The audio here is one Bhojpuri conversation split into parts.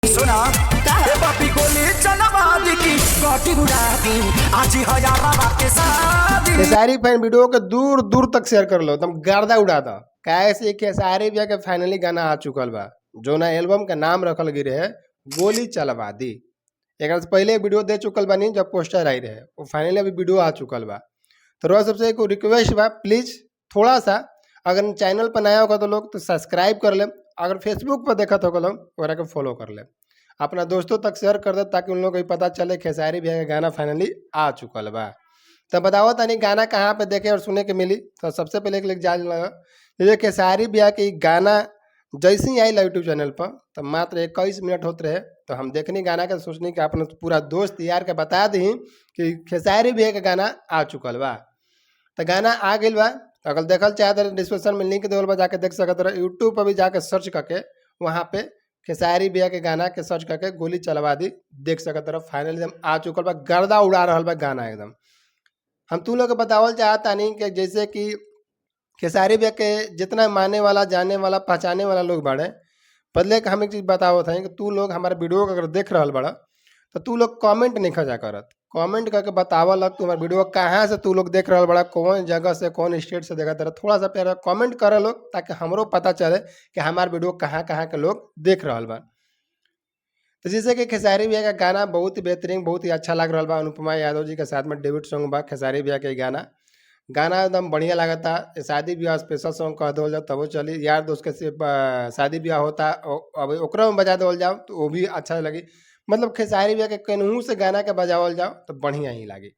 सुना ए बापी गोली चलवा दी की गोटी उड़ा दी आज हजारा के शादी। खेसारी फैन वीडियो के दूर दूर तक शेयर कर लो, एकदम गर्दा उड़ा दो। काहे से खेसारी भैया के फाइनली गाना आ चुकल बा, जो ना एल्बम के नाम रखल गई रहे गोली चलवा दी। एक से पहले वीडियो दे चुकल बानी जब पोस्टर आई रहे, वो फाइनली अभी वीडियो आ चुकल बा। तो रउआ सबसे एक रिक्वेस्ट बा, प्लीज़ थोड़ा सा अगर चैनल पर नया होगा तो लोग तो सब्सक्राइब कर ले, अगर फेसबुक पर देखत होगा लोग ओकरा के फॉलो कर ले, अपना दोस्तों तक शेयर कर दे ताकि उन लोग को भी पता चले खेसारी भैया के गाना फाइनली आ चुकल बा। तो बताओ तनी गाना कहाँ पे देखे और सुने के मिली। तो सबसे पहले एक जान लगा जैसे खेसारी भैया के गाना जैसे ही आई यूट्यूब चैनल पर तो मात्र 21 मिनट होते रहे, तो हम देखनी गाना के सोचनी कि अपना पूरा दोस्त यार के बता दी कि खेसारी भैया के गाना आ चुकल बा। तो गाना आ गइल बा, तो अगर देखल चाहे तो डिस्क्रिप्शन में लिंक देवल बा, जाके देख सकत रह। यूट्यूब पर भी जाके सर्च करके वहाँ पे खेसारी भैया के गाना के सर्च करके गोली चलवा दी देख सकत रह। फाइनली एकदम आ चुकल बा, गर्दा उड़ा रहल बा गाना एकदम। हम तू लोग के बतावल चाहतानी कि जैसे कि खेसारी भैया के जितना माने वाला, जाने वाला, पहचाने वाला लोग बाड़े, पहले के हम एक चीज़ बतावत हई कि तू लोग हमारे वीडियो के अगर देख रहल बाड़ा तो तू लोग कमेंट नहीं खजा करत, कमेंट करके बतावल तू हमारे वीडियो कहाँ से तू लोग देख रहल बाड़ा, कौन जगह से, कौन स्टेट से देखत रह। थोड़ा सा प्यारा कमेंट कर लोग ताकि हमरो पता चले कि हमार वीडियो कहाँ कहाँ के लोग देख रहल बा। तो जैसे कि खेसारी भैया का गाना बहुत ही बेहतरीन, बहुत ही अच्छा लग रहा बा। अनुपमा यादव जी के साथ में डेबिट सॉन्ग बा खेसारी भैया के गाना, गाना एकदम बढ़िया लगता। शादी ब्याह स्पेशल सॉन्ग कह दल जाओ तबो चली, यार दोस्त के से शादी ब्याह होता अब ओकरा में बजा दल जाओ तो वो भी अच्छा लगी। मतलब खेसारी भैया के केनहू से गाना के बजावल जाओ तो बढ़िया ही लागी।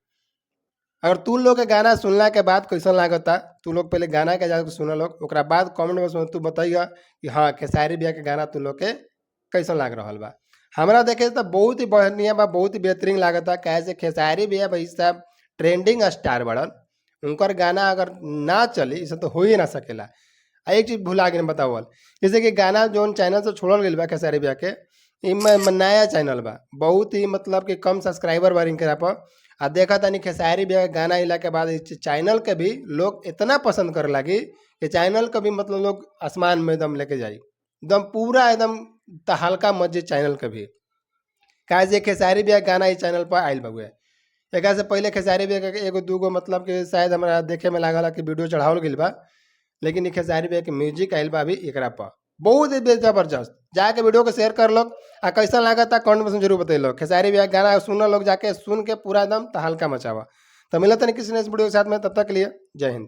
अगर तू लोग के गाना सुनला के बाद कैसन लागता, तू लोग पहले गाना के जाके सुन लोग, ओकरा बाद कमेंट बॉक्स में तू बताइए कि हाँ खेसारी भैया के गाना तू लोग के कैसन लाग रहा बा। हमरा देखे तो बहुत ही बढ़िया बा, बहुत ही बेहतरीन लागता। काहे से खेसारी भैया भाई साहब ट्रेंडिंग स्टार बड़न, उनकर गाना अगर ना चली इसे तो हो ही ना सकेला। आ एक चीज़ भुला के बतावल, जैसे कि गाना जोन चैनल से छोड़ल गइल बा खेसारी भैया के, इमे नया चैनल बा, बहुत ही मतलब कि कम सब्सक्राइबर बा इनकरा पर। आ देखा तनी खेसारी भैया के गाना अइला के बाद इस चैनल के भी लोग इतना पसंद करे लगी कि चैनल के भी मतलब लोग आसमान में एकदम लेके जाई, एकदम पूरा एकदम तहलका मच जाई चैनल के भी। काहे से खेसारी भैया गाना इस चैनल पर आयल बउए। एकरा से पहले खेसारी भैया के एगो दूगो मतलब कि शायद हमरा देखे में लागल कि वीडियो चढ़ावल गइल बा, लेकिन खेसारी भैया के म्यूजिक आयल बा अभी एकरा पर बहुत ही जबरदस्त। जाके वीडियो को शेयर कर लोग आ कैसा लागता कमेंट बॉक्स में जरूर बतैलो। खेसारी भैया गाना सुन लोग, जाके सुन के पूरा एकदम तहलका मचावा। तो मिलत नहीं किसी नेक्स्ट वीडियो के साथ में, तब तक के लिए जय हिंद।